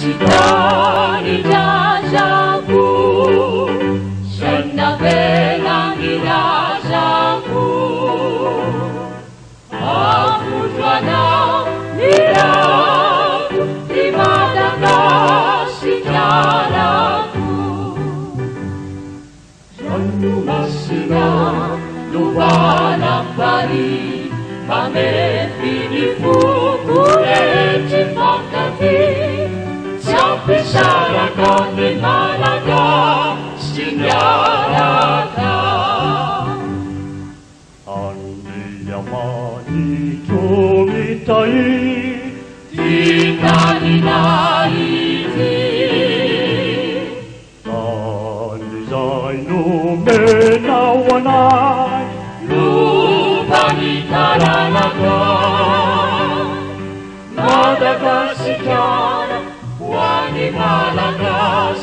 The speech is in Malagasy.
Sy tanindrazako, Zay navelan'ny razako. Afotoana irako ry Madagasikarako. Ranomasina lovanam-pary mamefy ny foko rehetra hifankatia. Tsy ampisaraka ny Malagasy niaraka. Andriamanitro mitahy Ty taninay ity. Tany izay nomenao anay. Lovan'ny taranaka. Madagasikara ho an'ny Malagasy.